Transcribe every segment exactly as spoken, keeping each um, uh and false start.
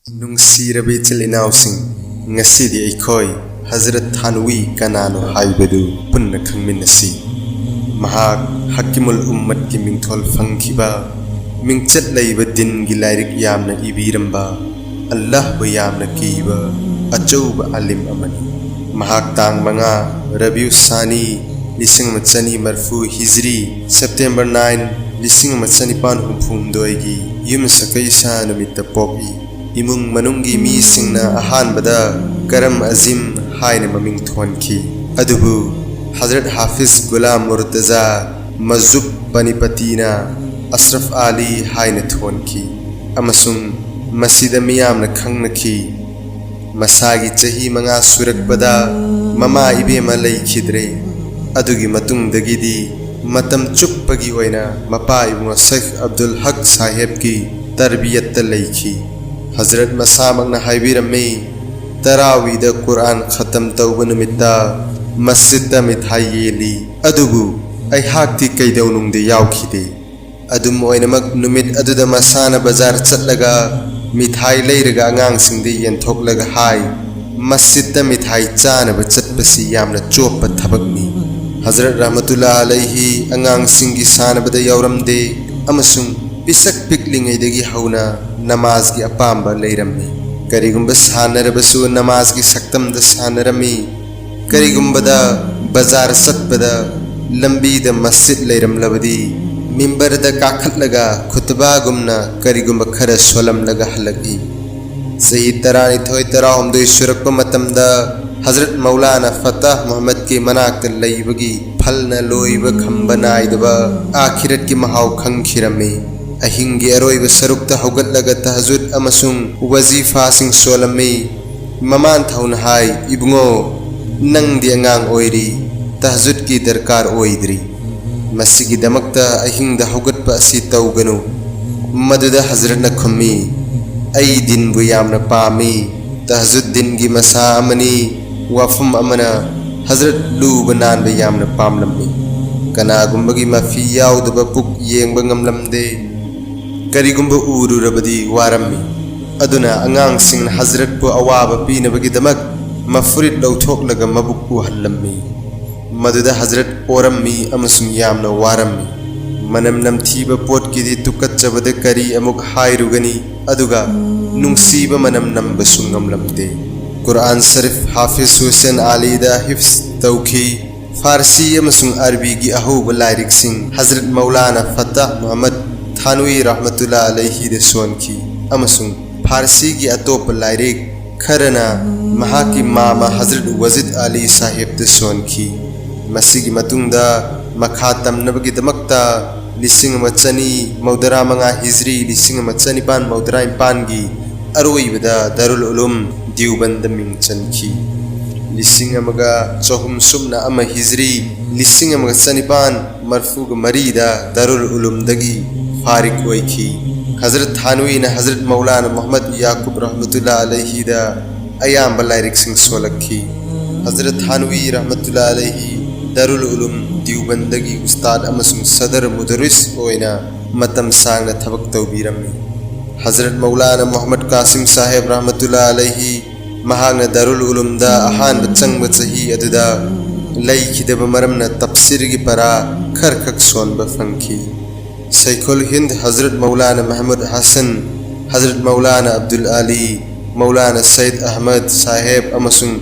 ꯅꯨꯡꯁꯤꯔꯕ ꯏꯆꯤꯜ ꯏꯅꯥꯎꯁꯤꯡ, ꯉꯁꯤꯗꯤ ꯑꯩꯈꯣꯏ ꯍꯖꯔꯠ ꯊꯥꯟꯋꯤ ꯀꯅꯥꯅꯣ ꯍꯥꯏꯕꯗꯨ ꯄꯨꯟꯅ ꯈꯪꯃꯤꯟꯅꯁꯤ꯫ ꯃꯍꯥꯛ ꯍꯀꯤꯃꯨꯜ ꯎꯝꯃꯠꯀꯤ ꯃꯤꯡꯊꯣꯜ ꯐꯪꯈꯤꯕ, ꯃꯤꯡꯆꯠ ꯂꯩꯕ ꯗꯤꯟꯒꯤ ꯂꯥꯏꯔꯤꯛ ꯌꯥꯝꯅ ꯏꯕꯤꯔꯝꯕ, ꯑꯜꯂꯥꯍꯕꯨ ꯌꯥꯝꯅ ꯀꯤꯕ ꯑꯆꯧꯕ ꯑꯥꯂꯤꯝ ꯑꯃꯅꯤ꯫ ꯃꯍꯥꯛ ꯇꯥꯡ ꯃꯉꯥ ꯔꯕꯤꯎ ꯁꯥꯅꯤ, ꯂꯤꯁꯤꯡ ꯑꯃ ꯆꯅꯤ ꯃꯔꯤꯐꯨ ꯍꯤꯖ꯭ꯔꯤ, ꯁꯦꯞꯇꯦꯝꯕꯔ ꯅꯥꯏꯟ, ꯂꯤꯁꯤꯡ ꯑꯃ ꯆꯅꯤꯄꯥꯟ ꯍꯨꯝꯐꯨ ꯍꯨꯝꯗꯣꯏꯒꯤ ꯌꯨꯝꯁꯀꯩꯁ ꯅꯨꯃꯤꯠꯇ ꯄꯣꯛꯏ꯫ ꯏꯃꯨꯡ ꯃꯅꯨꯡꯒꯤ ꯃꯤꯁꯤꯡꯅ ꯑꯍꯥꯟꯕꯗ ꯀꯔꯝ ꯑꯖꯤꯝ ꯍꯥꯏꯅ ꯃꯃꯤꯡ ꯊꯣꯟꯈꯤ꯫ ꯑꯗꯨꯕꯨ ꯍꯖꯔꯠ ꯍꯥꯐꯤꯖ ꯒꯨꯂꯥꯝ ꯃꯨꯔꯇꯖꯥ ꯃꯖꯨꯕ ꯄꯅꯤꯄꯇꯤꯅ ꯑꯁ꯭ꯔꯐ ꯑꯥꯂꯤ ꯍꯥꯏꯅ ꯊꯣꯟꯈꯤ ꯑꯃꯁꯨꯡ ꯃꯁꯤꯗ ꯃꯤꯌꯥꯝꯅ ꯈꯪꯅꯈꯤ꯫ ꯃꯁꯥꯒꯤ ꯆꯍꯤ ꯃꯉꯥ ꯁꯨꯔꯛꯄꯗ ꯃꯃꯥ ꯏꯕꯦꯝꯃ ꯂꯩꯈꯤꯗ꯭ꯔꯦ꯫ ꯑꯗꯨꯒꯤ ꯃꯇꯨꯡꯗꯒꯤꯗꯤ ꯃꯇꯝ ꯆꯨꯞꯄꯒꯤ ꯑꯣꯏꯅ ꯃꯄꯥ ꯏꯕꯨꯡꯉꯣ ꯁꯦꯈ ꯑꯕꯗꯨꯜ ꯍꯛ ꯁꯥꯍꯦꯕꯀꯤ ꯇꯔꯕꯤꯌꯠꯇ ꯂꯩꯈꯤ꯫ ꯍꯖꯔꯠ ꯃꯁꯥꯃꯛꯅ ꯍꯥꯏꯕꯤꯔꯝꯃꯤ, "ꯇꯔꯥꯋꯤꯗ ꯀꯨꯔꯑꯥꯟ ꯈꯇꯝ ꯇꯧꯕ ꯅꯨꯃꯤꯠꯇ ꯃꯁꯖꯤꯗꯇ ꯃꯤꯊꯥꯏ ꯌꯦꯜꯂꯤ, ꯑꯗꯨꯕꯨ ꯑꯩꯍꯥꯛꯇꯤ ꯀꯩꯗꯧꯅꯨꯡꯗ ꯌꯥꯎꯈꯤꯗꯦ꯫" ꯑꯗꯨꯝ ꯑꯣꯏꯅꯃꯛ, ꯅꯨꯃꯤꯠ ꯑꯗꯨꯗ ꯃꯁꯥꯅ ꯕꯖꯥꯔ ꯆꯠꯂꯒ ꯃꯤꯊꯥꯏ ꯂꯩꯔꯒ ꯑꯉꯥꯡꯁꯤꯡꯗ ꯌꯦꯟꯊꯣꯛꯂꯒ ꯍꯥꯏ, "ꯃꯁꯖꯤꯗꯇ ꯃꯤꯊꯥꯏ ꯆꯥꯅꯕ ꯆꯠꯄꯁꯤ ꯌꯥꯝꯅ ꯆꯣꯞꯄ ꯊꯕꯛꯅꯤ꯫" ꯍꯖꯔꯠ ꯔꯍꯃꯇꯨꯜꯂꯥ ꯑꯂꯩꯍꯤ ꯑꯉꯥꯡꯁꯤꯡꯒꯤ ꯁꯥꯟꯅꯕꯗ ꯌꯥꯎꯔꯝꯗꯦ ꯑꯃꯁꯨꯡ ꯄꯤꯁꯛ ꯄꯤꯛꯂꯤꯉꯩꯗꯒꯤ ꯍꯧꯅ ꯅꯃꯥꯖꯒꯤ ꯑꯄꯥꯝꯕ ꯂꯩꯔꯝꯃꯤ꯫ ꯀꯔꯤꯒꯨꯝꯕ ꯁꯥꯟꯅꯔꯕꯁꯨ ꯅꯃꯥꯖꯒꯤ ꯁꯛꯇꯝꯗ ꯁꯥꯟꯅꯔꯝꯃꯤ꯫ ꯀꯔꯤꯒꯨꯝꯕꯗ ꯕꯖꯥꯔ ꯆꯠꯄꯗ ꯂꯝꯕꯤꯗ ꯃꯁꯖꯤꯗ ꯂꯩꯔꯝꯂꯕꯗꯤ ꯃꯤꯝꯕꯔꯗ ꯀꯥꯈꯠꯂꯒ ꯈꯨꯇꯕꯥꯒꯨꯝꯅ ꯀꯔꯤꯒꯨꯝꯕ ꯈꯔ ꯁꯣꯜꯂꯝꯂꯒ ꯍꯜꯂꯛꯏ꯫ ꯆꯍꯤ ꯇꯔꯥꯅꯤꯊꯣꯏ ꯇꯔꯥꯍꯨꯝꯗꯣꯏ ꯁꯨꯔꯛꯄ ꯃꯇꯝꯗ ꯍꯖꯔꯠ ꯃꯧꯂꯥꯅꯥ ꯐꯇꯥꯍ ꯃꯨꯍꯝꯃꯗꯀꯤ ꯃꯅꯥꯛꯇ ꯂꯩꯕꯒꯤ ꯐꯜꯅ ꯂꯣꯏꯕ ꯈꯝꯕ ꯅꯥꯏꯗꯕ ꯑꯥꯈꯤꯔꯠꯀꯤ ꯃꯍꯥꯎ ꯈꯪꯈꯤꯔꯝꯃꯤ꯫ ꯑꯍꯤꯡꯒꯤ ꯑꯔꯣꯏꯕ ꯁꯔꯨꯛꯇ ꯍꯧꯒꯠꯂꯒ ꯇꯍꯖꯨꯗ ꯑꯃꯁꯨꯡ ꯋꯖꯤꯐꯥꯁꯤꯡ ꯁꯣꯜꯂꯝꯃꯤ꯫ ꯃꯃꯥꯟ ꯊꯧꯅ ꯍꯥꯏ, "ꯏꯕꯨꯡꯉꯣ, ꯅꯪꯗꯤ ꯑꯉꯥꯡ ꯑꯣꯏꯔꯤ, ꯇꯍꯖꯨꯗꯀꯤ ꯗꯔꯀꯥꯔ ꯑꯣꯏꯗ꯭ꯔꯤ꯫ ꯃꯁꯤꯒꯤꯗꯃꯛꯇ ꯑꯍꯤꯡꯗ ꯍꯧꯒꯠꯄ ꯑꯁꯤ ꯇꯧꯒꯅꯨ꯫" ꯃꯗꯨꯗ ꯍꯖꯔꯠꯅ ꯈꯨꯝꯃꯤ, "ꯑꯩ ꯗꯤꯟꯕꯨ ꯌꯥꯝꯅ ꯄꯥꯝꯃꯤ꯫ ꯇꯍꯖꯨꯗ ꯗꯤꯟꯒꯤ ꯃꯁꯥ ꯑꯃꯅꯤ, ꯋꯥꯐꯝ ꯑꯃꯅ ꯍꯖꯔꯠ ꯂꯨꯕ ꯅꯥꯟꯕ ꯌꯥꯝꯅ ꯄꯥꯝꯂꯝꯃꯤ꯫ ꯀꯅꯥꯒꯨꯝꯕꯒꯤ ꯃꯐꯤ ꯌꯥꯎꯗꯕ ꯄꯨꯛ ꯌꯦꯡꯕ ꯉꯝꯂꯝꯗꯦ꯫ ꯀꯔꯤꯒꯨꯝꯕ ꯎꯔꯨꯔꯕꯗꯤ ꯋꯥꯔꯝꯃꯤ꯫ ꯑꯗꯨꯅ ꯑꯉꯥꯡꯁꯤꯡꯅ ꯍꯖꯔꯠꯄꯨ ꯑꯋꯥꯕ ꯄꯤꯅꯕꯒꯤꯗꯃꯛ ꯃꯐꯨꯔꯤꯠ ꯂꯧꯊꯣꯛꯂꯒ ꯃꯕꯨꯛ ꯎꯍꯜꯂꯝꯃꯤ꯫ ꯃꯗꯨꯗ ꯍꯖꯔꯠ ꯑꯣꯔꯝꯃꯤ ꯑꯃꯁꯨꯡ ꯌꯥꯝꯅ ꯋꯥꯔꯝꯃꯤ꯫ ꯃꯅꯝ ꯅꯝꯊꯤꯕ ꯄꯣꯠꯀꯤꯗꯤ ꯇꯨꯀꯠꯆꯕꯗ ꯀꯔꯤ ꯑꯃꯨꯛ ꯍꯥꯏꯔꯨꯒꯅꯤ? ꯑꯗꯨꯒ ꯅꯨꯡꯁꯤꯕ ꯃꯅꯝ ꯅꯝꯕꯁꯨ ꯉꯝꯂꯝꯗꯦ꯫ ꯀꯨꯔꯥꯟ ꯁꯔꯤꯐ ꯍꯥꯐꯤꯖ ꯍꯨꯁꯦꯟ ꯑꯂꯤꯗ ꯍꯤꯐꯖ ꯇꯧꯈꯤ꯫ ꯐꯥꯔꯁꯤ ꯑꯃꯁꯨꯡ ꯑꯔꯕꯤꯒꯤ ꯑꯍꯧꯕ ꯂꯥꯏꯔꯤꯛꯁꯤꯡ ꯍꯖꯔꯠ ꯃꯧꯂꯥꯅꯥ ꯐꯇꯥꯍ ꯃꯨꯍꯝꯃꯗ ꯊꯥꯟꯋꯤ ꯔꯍꯃꯇꯨꯜꯂꯥ ꯑꯂꯩꯍꯤꯗ ꯁꯣꯟꯈꯤ, ꯑꯃꯁꯨꯡ ꯐꯥꯔꯁꯤꯒꯤ ꯑꯇꯣꯞꯄ ꯂꯥꯏꯔꯤꯛ ꯈꯔꯅ ꯃꯍꯥꯛꯀꯤ ꯃꯥꯃ ꯍꯖꯔꯠ ꯋꯥꯖꯤꯗ ꯑꯂꯤ ꯁꯥꯍꯦꯕꯇ ꯁꯣꯟꯈꯤ꯫ ꯃꯁꯤꯒꯤ ꯃꯇꯨꯡꯗ ꯃꯈꯥ ꯇꯝꯅꯕꯒꯤꯗꯃꯛꯇ ꯂꯤꯁꯤꯡ ꯑꯃ ꯆꯅꯤ ꯃꯧꯗ꯭ꯔꯥ ꯃꯉꯥ ꯍꯤꯖ꯭ꯔꯤ, ꯂꯤꯁꯤꯡ ꯑꯃ ꯆꯅꯤꯄꯥꯟ ꯃꯧꯗ꯭ꯔꯥ ꯅꯤꯄꯥꯟꯒꯤ ꯑꯔꯣꯏꯕꯗ ꯗꯥꯔꯨꯜ ꯎꯂꯨꯝ ꯗꯤꯎꯕꯟꯗ ꯃꯤꯡ ꯆꯟꯈꯤ꯫ ꯂꯤꯁꯤꯡ ꯑꯃꯒ ꯆꯍꯨꯝ ꯁꯨꯞꯅ ꯑꯃ ꯍꯤꯖ꯭ꯔꯤ, ꯂꯤꯁꯤꯡ ꯑꯃꯒ ꯆꯅꯤꯄꯥꯟ ꯃꯔꯐꯨꯒ ꯃꯔꯤꯗ ꯗꯥꯔꯨꯜ ꯎꯂꯨꯝꯗꯒꯤ ꯐꯥꯔꯤꯛ ꯑꯣꯏꯈꯤ꯫ ꯍꯖꯔꯠ ꯊꯥꯟꯋꯤꯅ ꯍꯖꯔꯠ ꯃꯧꯂꯥꯅꯥ ꯃꯨꯍꯝꯃꯗ ꯌꯥꯀꯨꯕ ꯔꯍꯃꯇꯨꯜꯂꯥ ꯑꯂꯩꯍꯤꯗ ꯑꯌꯥꯝꯕ ꯂꯥꯏꯔꯤꯛꯁꯤꯡ ꯁꯣꯜꯂꯛꯈꯤ꯫ ꯍꯖꯔꯠ ꯊꯥꯟꯋꯤ ꯔꯍꯃꯇꯨꯜꯂꯥ ꯑꯂꯩꯍꯤ ꯗꯥꯔꯨꯜ ꯎꯂꯨꯝ ꯗꯤꯎꯕꯟꯗꯒꯤ ꯎꯁꯇꯥꯗ ꯑꯃꯁꯨꯡ ꯁꯗꯔ ꯃꯨꯗꯔꯤꯁ ꯑꯣꯏꯅ ꯃꯇꯝ ꯁꯥꯡꯅ ꯊꯕꯛ ꯇꯧꯕꯤꯔꯝꯃꯤ꯫ ꯍꯖꯔꯠ ꯃꯧꯂꯥꯅꯥ ꯃꯨꯍꯝꯃꯗ ꯀꯥꯁꯤꯝ ꯁꯥꯍꯦꯕ ꯔꯍꯃꯇꯨꯜꯂꯥ ꯑꯂꯩꯍꯤ, ꯃꯍꯥꯛꯅ ꯗꯥꯔꯨꯜ ꯎꯂꯨꯝꯗ ꯑꯍꯥꯟꯕ ꯆꯪꯕ ꯆꯍꯤ ꯑꯗꯨꯗ ꯂꯩꯈꯤꯗꯕ ꯃꯔꯝꯅ ꯇꯞꯁꯤꯔꯒꯤ ꯄꯔꯥ ꯈꯔꯈꯛ ꯁꯣꯟꯕ ꯐꯪꯈꯤ꯫ ꯁꯩꯈꯨꯜ ꯍꯤꯟꯗ ꯍꯖꯔꯠ ꯃꯧꯂꯥꯅꯥ ꯃꯍꯃꯨꯗ ꯍꯁꯟ, ꯍꯖꯔꯠ ꯃꯧꯂꯥꯅꯥ ꯑꯕꯗꯨꯜ ꯑꯂꯤ, ꯃꯧꯂꯥꯅꯥ ꯁꯌꯤꯗ ꯑꯍꯃꯗ ꯁꯥꯍꯦꯕ ꯑꯃꯁꯨꯡ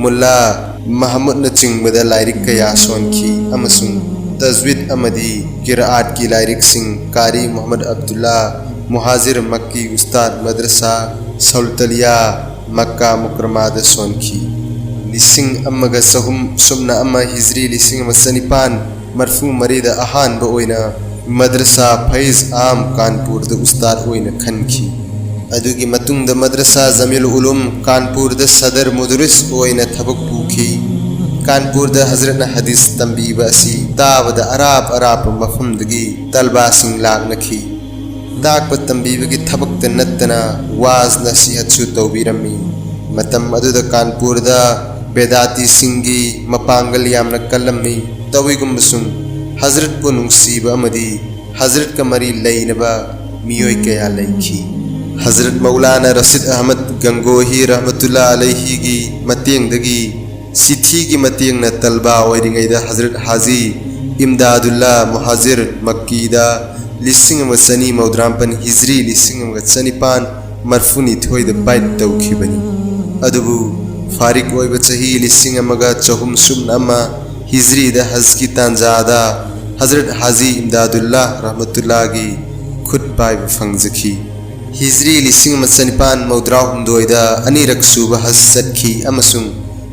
ꯃꯨꯜꯂꯥ ꯃꯍꯃꯨꯗꯅꯆꯤꯡꯕꯗ ꯂꯥꯏꯔꯤꯛ ꯀꯌꯥ ꯁꯣꯟꯈꯤ ꯑꯃꯁꯨꯡ ꯇꯖꯋꯤꯗ ꯑꯃꯗꯤ ꯀꯤꯔꯥꯑꯠꯀꯤ ꯂꯥꯏꯔꯤꯛꯁꯤꯡ ꯀꯥꯔꯤ ꯃꯨꯍꯝꯃꯗ ꯑꯕꯗꯨꯜꯂꯥ ꯃꯨꯍꯥꯖꯤꯔ ꯃꯛꯀꯤ ꯎꯁꯇꯥꯗ ꯃꯗ꯭ꯔꯁꯥ ꯁꯧꯂꯇꯂꯤꯌꯥ ꯃꯛꯀꯥ ꯃꯨꯀꯔꯃꯥꯗ ꯁꯣꯟꯈꯤ꯫ ꯂꯤꯁꯤꯡ ꯑꯃꯒ ꯆꯍꯨꯝ ꯁꯨꯞꯅ ꯑꯃ ꯍꯤꯖ꯭ꯔꯤ, ꯂꯤꯁꯤꯡ ꯑꯃ ꯆꯅꯤꯄꯥꯟ ꯃꯔꯐꯨ ꯃꯔꯤꯗ ꯑꯍꯥꯟꯕ ꯑꯣꯏꯅ ꯃꯗ꯭ꯔꯁꯥ ꯐꯩꯖ ꯑꯥꯝ ꯀꯥꯟꯄꯨꯔꯗ ꯎꯁꯇꯥꯗ ꯑꯣꯏꯅ ꯈꯟꯈꯤ꯫ ꯑꯗꯨꯒꯤ ꯃꯇꯨꯡꯗ ꯃꯗ꯭ꯔꯁꯥ ꯖꯃꯤꯌꯨꯜ ꯎꯂꯨꯝ ꯀꯥꯟꯄꯨꯔꯗ ꯁꯗꯔ ꯃꯨꯗꯔꯤꯁ ꯑꯣꯏꯅ ꯊꯕꯛ ꯄꯨꯈꯤ꯫ ꯀꯥꯟꯄꯨꯔꯗ ꯍꯖꯔꯠꯅ ꯍꯗꯤꯁ ꯇꯝꯕꯤꯕ ꯑꯁꯤ ꯇꯥꯕꯗ ꯑꯔꯥꯞ ꯑꯔꯥꯞꯄ ꯃꯐꯝꯗꯒꯤ ꯇꯜꯕꯥꯁꯤꯡ ꯂꯥꯛꯅꯈꯤ꯫ ꯇꯥꯛꯄ ꯇꯝꯕꯤꯕꯒꯤ ꯊꯕꯛꯇ ꯅꯠꯇꯅ ꯋꯥꯖ ꯅꯁꯤꯍꯠꯁꯨ ꯇꯧꯕꯤꯔꯝꯃꯤ꯫ ꯃꯇꯝ ꯑꯗꯨꯗ ꯀꯥꯟꯄꯨꯔꯗ ꯕꯦꯗꯥꯇꯤꯁꯤꯡꯒꯤ ꯃꯄꯥꯡꯒꯜ ꯌꯥꯝꯅ ꯀꯜꯂꯝꯃꯤ꯫ ꯇꯧꯏꯒꯨꯝꯕꯁꯨꯡ ꯍꯖꯔꯠꯄꯨ ꯅꯨꯡꯁꯤꯕ ꯑꯃꯗꯤ ꯍꯖꯔꯠꯀ ꯃꯔꯤ ꯂꯩꯅꯕ ꯃꯤꯑꯣꯏ ꯀꯌꯥ ꯂꯩꯈꯤ꯫ ꯍꯖꯔꯠ ꯃꯧꯂꯥꯅꯥ ꯔꯁꯤꯗ ꯑꯍꯃꯗ ꯒꯪꯒꯣꯍꯤ ꯔꯍꯃꯇꯨꯜꯂꯥ ꯑꯂꯩꯍꯤꯒꯤ ꯃꯇꯦꯡꯗꯒꯤ ꯆꯤꯊꯤꯒꯤ ꯃꯇꯦꯡꯅ ꯇꯜꯕꯥ ꯑꯣꯏꯔꯤꯉꯩꯗ ꯍꯖꯔꯠ ꯍꯥꯖꯤ ꯏꯝꯗꯥꯗꯨꯜꯂꯥ ꯃꯨꯍꯥꯖꯤꯔ ꯃꯛꯀꯤꯗ ꯂꯤꯁꯤꯡ ꯑꯃ ꯆꯅꯤ ꯃꯧꯗ꯭ꯔꯥꯃꯥꯄꯟ ꯍꯤꯖ꯭ꯔꯤ ꯂꯤꯁꯤꯡ ꯑꯃꯒ ꯆꯅꯤꯄꯥꯟ ꯃꯔꯐꯨꯅꯤꯊꯣꯏꯗ ꯕꯥꯏꯠ ꯇꯧꯈꯤꯕꯅꯤ꯫ ꯑꯗꯨꯕꯨ ꯐꯥꯔꯤꯛ ꯑꯣꯏꯕ ꯆꯍꯤ ꯂꯤꯁꯤꯡ ꯑꯃꯒ ꯆꯍꯨꯝ ꯁꯨꯞꯅ ꯑꯃ ꯍꯤꯖ꯭ꯔꯤꯗ ꯍꯖꯒꯤ ꯇꯥꯟꯖꯥꯗ ꯍꯖꯔꯠ ꯍꯥꯖꯤ ꯏꯝꯗꯥꯗꯨꯜꯂꯥ ꯔꯍꯃꯇꯨꯜꯂꯥꯒꯤ ꯈꯨꯠ ꯄꯥꯏꯕ ꯐꯪꯖꯈꯤ꯫ ꯍꯤꯖ꯭ꯔꯤ ꯂꯤꯁꯤꯡ ꯑꯃ ꯆꯅꯤꯄꯥꯟ ꯃꯧꯗ꯭ꯔꯥꯍꯨꯝꯗꯣꯏꯗ ꯑꯅꯤꯔꯛ ꯁꯨꯕ ꯍꯖ ꯆꯠꯈꯤ ꯑꯃꯁꯨꯡ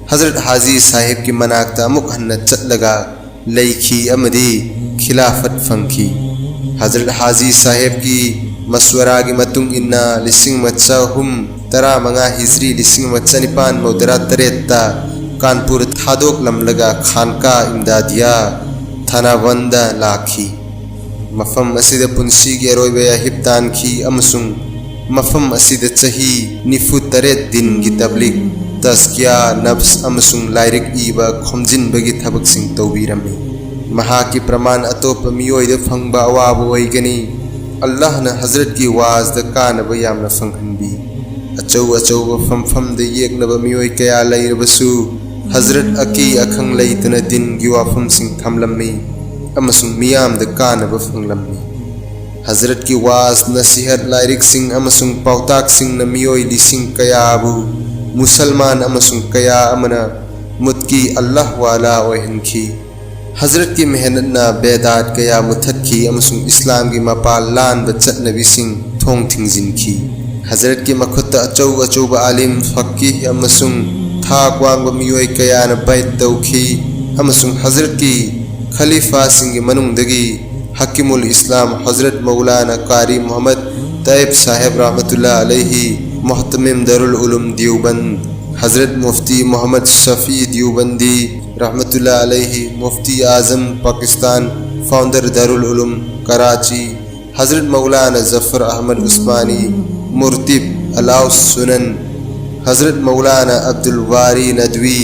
ꯍꯖꯔꯠ ꯍꯥꯖꯤ ꯁꯥꯍꯦꯕꯀꯤ ꯃꯅꯥꯛꯇ ꯑꯃꯨꯛ ꯍꯟꯅ ꯆꯠꯂꯒ ꯂꯩꯈꯤ ꯑꯃꯗꯤ ꯈꯤꯂꯥꯐꯠ ꯐꯪꯈꯤ꯫ ꯍꯖꯔꯠ ꯍꯥꯖꯤ ꯁꯥꯍꯦꯕꯀꯤ ꯃꯁꯋꯔꯥꯒꯤ ꯃꯇꯨꯡ ꯏꯟꯅ ꯂꯤꯁꯤꯡ ꯑꯃ ꯆꯍꯨꯝ ꯇꯔꯥꯃꯉꯥ ꯍꯤꯖ꯭ꯔꯤ ꯂꯤꯁꯤꯡ ꯑꯃ ꯆꯅꯤꯄꯥꯟ ꯃꯧꯗ꯭ꯔꯥ ꯇꯔꯦꯠꯇ ꯀꯥꯟꯄꯨꯔ ꯊꯥꯗꯣꯛꯂꯝꯂꯒ ꯈꯥꯟꯀꯥ ꯏꯝꯗꯥꯗꯤꯌꯥ ꯊꯥꯅꯥꯕꯟꯗ ꯂꯥꯛꯈꯤ꯫ ꯃꯐꯝ ꯑꯁꯤꯗ ꯄꯨꯟꯁꯤꯒꯤ ꯑꯔꯣꯏꯕ ꯌꯥꯍꯤꯞ ꯇꯥꯟꯈꯤ ꯑꯃꯁꯨꯡ ꯃꯐꯝ ꯑꯁꯤꯗ ꯆꯍꯤ ꯅꯤꯐꯨ ꯇꯔꯦꯠ ꯗꯤꯟꯒꯤ ꯇꯕ꯭ꯂꯤꯒ, ꯇꯖꯀꯤꯌꯥ ꯅꯐꯁ ꯑꯃꯁꯨꯡ ꯂꯥꯏꯔꯤꯛ ꯏꯕ ꯈꯣꯝꯖꯤꯟꯕꯒꯤ ꯊꯕꯛꯁꯤꯡ ꯇꯧꯕꯤꯔꯝꯃꯤ꯫ ꯃꯍꯥꯛꯀꯤ ꯄ꯭ꯔꯃꯥꯟ ꯑꯇꯣꯞꯄ ꯃꯤꯑꯣꯏꯗ ꯐꯪꯕ ꯑꯋꯥꯕ ꯑꯣꯏꯒꯅꯤ꯫ ꯑꯜꯂꯥꯍꯅ ꯍꯖꯔꯠꯀꯤ ꯋꯥꯖꯗ ꯀꯥꯅꯕ ꯌꯥꯝꯅ ꯐꯪꯍꯟꯕꯤ꯫ ꯑꯆꯧ ꯑꯆꯧꯕ ꯐꯝꯐꯝꯗ ꯌꯦꯛꯅꯕ ꯃꯤꯑꯣꯏ ꯀꯌꯥ ꯂꯩꯔꯕꯁꯨ, ꯍꯖꯔꯠ ꯑꯀꯤ ꯑꯈꯪ ꯂꯩꯇꯅ ꯗꯤꯟꯒꯤ ꯋꯥꯐꯝꯁꯤꯡ ꯊꯝꯂꯝꯃꯤ ꯑꯃꯁꯨꯡ ꯃꯤꯌꯥꯝꯗ ꯀꯥꯅꯕ ꯐꯪꯂꯝꯃꯤ꯫ ꯍꯖꯔꯠꯀꯤ ꯋꯥꯖ, ꯅꯁꯤꯍꯠ, ꯂꯥꯏꯔꯤꯛꯁꯤꯡ ꯑꯃꯁꯨꯡ ꯄꯥꯎꯇꯥꯛꯁꯤꯡꯅ ꯃꯤꯑꯣꯏ ꯂꯤꯁꯤꯡ ꯀꯌꯥꯕꯨ ꯃꯨꯁꯜꯃꯥꯟ ꯑꯃꯁꯨꯡ ꯀꯌꯥ ꯑꯃꯅ ꯃꯨꯠꯀꯤ ꯑꯜꯂꯥꯍ ꯋꯥꯂꯥ ꯑꯣꯏꯍꯟꯈꯤ꯫ ꯍꯖꯔꯠꯀꯤ ꯃꯦꯍꯅꯠꯅ ꯕꯦꯗꯥꯠ ꯀꯌꯥ ꯃꯨꯊꯠꯈꯤ ꯑꯃꯁꯨꯡ ꯏꯁꯂꯥꯝꯒꯤ ꯃꯄꯥꯜ ꯂꯥꯟꯕ ꯆꯠꯅꯕꯤꯁꯤꯡ ꯊꯣꯡ ꯊꯤꯡꯖꯤꯟꯈꯤ꯫ ꯍꯖꯔꯠꯀꯤ ꯃꯈꯨꯠꯇ ꯑꯆꯧ ꯑꯆꯧꯕ ꯑꯥꯂꯤꯝ, ꯐꯀꯤꯍ ꯑꯃꯁꯨꯡ ꯊꯥꯛ ꯋꯥꯡꯕ ꯃꯤꯑꯣꯏ ꯀꯌꯥꯅ ꯕꯥꯏꯠ ꯇꯧꯈꯤ ꯑꯃꯁꯨꯡ ꯍꯖꯔꯠꯀꯤ ꯈꯂꯤꯐꯥꯁꯤꯡꯒꯤ ꯃꯅꯨꯡꯗꯒꯤ ꯍꯀꯤꯃꯨꯜ ꯏꯁꯂꯥꯝ ꯍꯖꯔꯠ ꯃꯧꯂꯥꯅꯥ ꯀꯥꯔꯤ ꯃꯨꯍꯝꯃꯗ ꯇꯥꯏꯕ ꯁꯥꯍꯦꯕ ꯔꯍꯃꯇꯨꯜꯂꯥ ꯑꯂꯩꯍꯤ, ꯃꯨꯍꯇꯃꯤꯝ ꯗꯥꯔꯨꯜ ꯎꯂꯨꯝ ꯗꯤꯌꯣꯕꯟꯗ, ꯍꯖꯔꯠ ꯃꯨꯐꯇꯤ ꯃꯨꯍꯝꯃꯗ ꯁꯐꯤ ꯗꯤꯌꯣꯕꯟꯗꯤ ꯔꯍꯃꯇꯨꯜꯂꯥ ꯑꯂꯩꯍꯤ, ꯃꯨꯐꯇꯤ ꯑꯥꯖꯝ ꯄꯥꯀꯤꯁꯇꯥꯟ, ꯐꯥꯎꯟꯗꯔ ꯗꯥꯔꯨꯜ ꯎꯂꯨꯝ ꯀꯔꯥꯆꯤ, ꯍꯖꯔꯠ ꯃꯧꯂꯥꯅꯥ ꯖꯐꯔ ꯑꯍꯃꯗ ꯎꯁꯃꯥꯅꯤ, ꯃꯨꯔꯇꯤꯕ ꯑꯂꯥꯎ ꯁꯨꯅꯟ, ꯍꯖꯔꯠ ꯃꯧꯂꯥꯅꯥ ꯑꯕꯗꯨꯜ ꯕꯥꯔꯤ ꯅꯗꯋꯤ,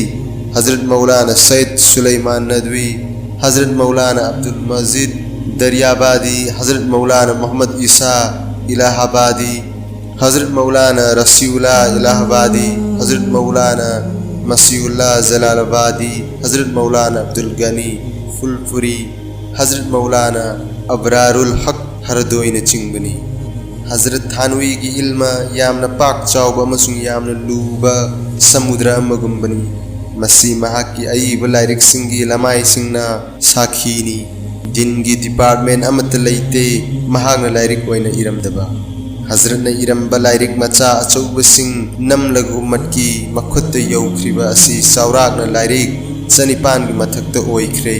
ꯍꯖꯔꯠ ꯃꯧꯂꯥꯅꯥ ꯁꯌꯤꯗ ꯁꯨꯂꯩꯃꯥꯟ ꯅꯗꯋꯤ, ꯍꯖꯔꯠ ꯃꯧꯂꯥꯅꯥ ꯑꯕꯗꯨꯜ ꯃꯖꯤꯗ ꯗꯔꯤꯌꯥꯕꯥꯗꯤ, ꯍꯖꯔꯠ ꯃꯧꯂꯥꯅꯥ ꯃꯨꯍꯝꯃꯗ ꯏꯁꯥ ꯏꯂꯥꯍꯥꯕꯥꯗꯤ, ꯍꯖꯔꯠ ꯃꯧꯂꯥꯅꯥ ꯔꯁꯤꯎꯜꯂꯥ ꯏꯂꯥꯍꯥꯕꯥꯗꯤ, ꯍꯖꯔꯠ ꯃꯧꯂꯥꯅꯥ ꯃꯁꯤꯎꯜꯂꯥ ꯖꯂꯥꯂꯥꯕꯥꯗꯤ, ꯍꯖꯔꯠ ꯃꯧꯂꯥꯅꯥ ꯑꯕꯗꯨꯜ ꯒꯅꯤ ꯐꯨꯜꯄꯨꯔꯤ, ꯍꯖꯔꯠ ꯃꯧꯂꯥꯅꯥ ꯑꯕ꯭ꯔꯥꯔꯨꯜ ꯍꯛ ꯍꯔꯗꯣꯏꯅꯆꯤꯡꯕꯅꯤ꯫ ꯍꯖꯔꯠ ꯊꯥꯟꯋꯤꯒꯤ ꯏꯜꯃ ꯌꯥꯝꯅ ꯄꯥꯛ ꯆꯥꯎꯕ ꯑꯃꯁꯨꯡ ꯌꯥꯝꯅ ꯂꯨꯕ ꯁꯃꯨꯗ꯭ꯔ ꯑꯃꯒꯨꯝꯕꯅꯤ꯫ ꯃꯁꯤ ꯃꯍꯥꯛꯀꯤ ꯑꯏꯕ ꯂꯥꯏꯔꯤꯛꯁꯤꯡꯒꯤ ꯂꯃꯥꯏꯁꯤꯡꯅ ꯁꯥꯈꯤꯅꯤ꯫ ꯗꯤꯟꯒꯤ ꯗꯤꯄꯥꯔꯠꯃꯦꯟ ꯑꯃꯠꯇ ꯂꯩꯇꯦ ꯃꯍꯥꯛꯅ ꯂꯥꯏꯔꯤꯛ ꯑꯣꯏꯅ ꯏꯔꯝꯗꯕ꯫ ꯍꯖꯔꯠꯅ ꯏꯔꯝꯕ ꯂꯥꯏꯔꯤꯛ ꯃꯆꯥ ꯑꯆꯧꯕꯁꯤꯡ ꯅꯝꯂꯒ ꯎꯝꯃꯠꯀꯤ ꯃꯈꯨꯠꯇ ꯌꯧꯈ꯭ꯔꯤꯕ ꯑꯁꯤ ꯆꯥꯎꯔꯥꯛꯅ ꯂꯥꯏꯔꯤꯛ ꯆꯅꯤꯄꯥꯟꯒꯤ ꯃꯊꯛꯇ ꯑꯣꯏꯈ꯭ꯔꯦ꯫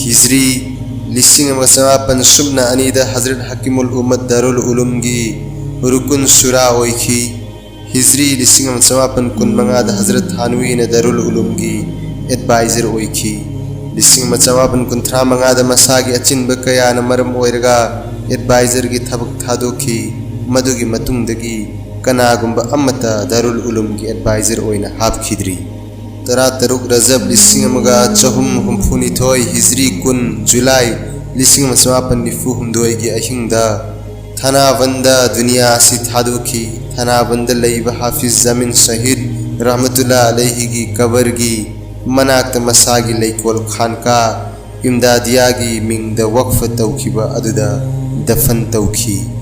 ꯍꯤꯖ꯭ꯔꯤ ꯂꯤꯁꯤꯡ ꯑꯃꯒ ꯆꯃꯥꯄꯟ ꯁꯨꯞꯅ ꯑꯅꯤꯗ ꯍꯖꯔꯠ ꯍꯀꯤꯃꯨꯜ ꯎꯃꯠ ꯗꯥꯔꯨꯜ ꯎꯂꯨꯝꯒꯤ ꯔꯨꯀꯨꯟ ꯁꯨꯔꯥ ꯑꯣꯏꯈꯤ꯫ ꯍꯤꯖ꯭ꯔꯤ ꯂꯤꯁꯤꯡ ꯑꯃ ꯆꯃꯥꯄꯟ ꯀꯨꯟ ꯃꯉꯥꯗ ꯍꯖꯔꯠ ꯊꯥꯟꯋꯤꯅ ꯗꯥꯔꯨꯜ ꯎꯂꯨꯝꯒꯤ ꯑꯦꯗꯚꯥꯏꯖꯔ ꯑꯣꯏꯈꯤ꯫ ꯂꯤꯁꯤꯡ ꯑꯃ ꯆꯃꯥꯄꯟ ꯀꯨꯟꯊ꯭ꯔꯥ ꯃꯉꯥꯗ ꯃꯁꯥꯒꯤ ꯑꯆꯤꯟꯕ ꯀꯌꯥꯅ ꯃꯔꯝ ꯑꯣꯏꯔꯒ ꯑꯦꯗꯚꯥꯏꯖꯔꯒꯤ ꯊꯕꯛ ꯊꯥꯗꯣꯛꯈꯤ꯫ ꯃꯗꯨꯒꯤ ꯃꯇꯨꯡꯗꯒꯤ ꯀꯅꯥꯒꯨꯝꯕ ꯑꯃꯠꯇ ꯗꯥꯔꯨꯜ ꯎꯂꯨꯝꯒꯤ ꯑꯦꯗꯚꯥꯏꯖꯔ ꯑꯣꯏꯅ ꯍꯥꯞꯈꯤꯗ꯭ꯔꯤ꯫ ꯇꯔꯥꯇꯔꯨꯛ ꯔꯖꯕ ꯂꯤꯁꯤꯡ ꯑꯃꯒ ꯆꯍꯨꯝ ꯍꯨꯝꯐꯨꯅꯤꯊꯣꯏ, ꯍꯤꯖ꯭ꯔꯤ ꯀꯨꯟ ꯖꯨꯂꯥꯏ ꯂꯤꯁꯤꯡ ꯑꯃ ꯆꯃꯥꯄꯟ ꯅꯤꯐꯨ ꯍꯨꯝꯗꯣꯏꯒꯤ ꯑꯍꯤꯡꯗ ꯊꯅꯥꯕꯟꯗ ꯗꯨꯅꯤꯌꯥ ꯑꯁꯤ ꯊꯥꯗꯣꯛꯈꯤ꯫ ꯊꯅꯥꯕꯟꯗ ꯂꯩꯕ ꯍꯥꯐꯤꯖ ꯖꯃꯤꯟ ꯁꯍꯤꯗ ꯔꯍꯃꯇꯨꯜꯂꯥ ꯑꯂꯩꯍꯤꯒꯤ ꯀꯕꯔꯒꯤ ꯃꯅꯥꯛꯇ ꯃꯁꯥꯒꯤ ꯂꯩꯀꯣꯜ ꯈꯥꯟꯀꯥ ꯏꯝꯗꯥꯗꯤꯌꯥꯒꯤ ꯃꯤꯡꯗ ꯋꯛꯐ ꯇꯧꯈꯤꯕ ꯑꯗꯨꯗ ꯗꯐꯟ ꯇꯧꯈꯤ꯫